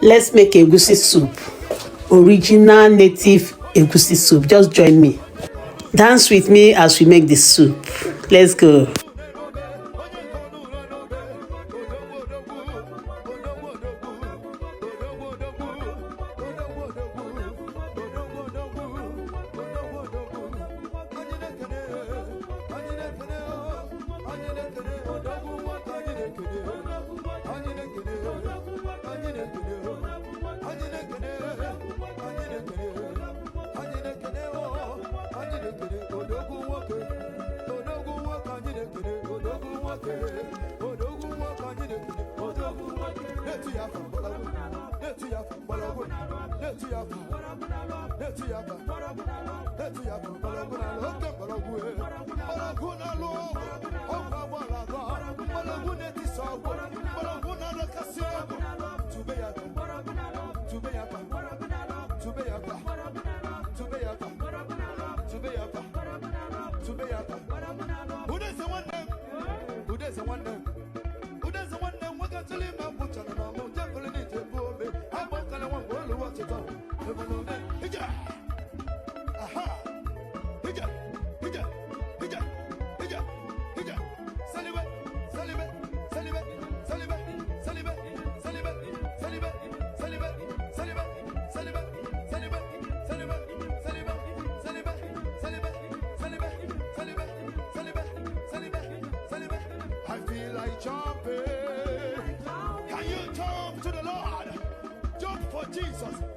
Let's make egusi soup. Original native egusi soup. Just join me. Dance with me as we make the soup. Let's go. I feel like jumping. Can you jump to the Lord? Jump for Jesus.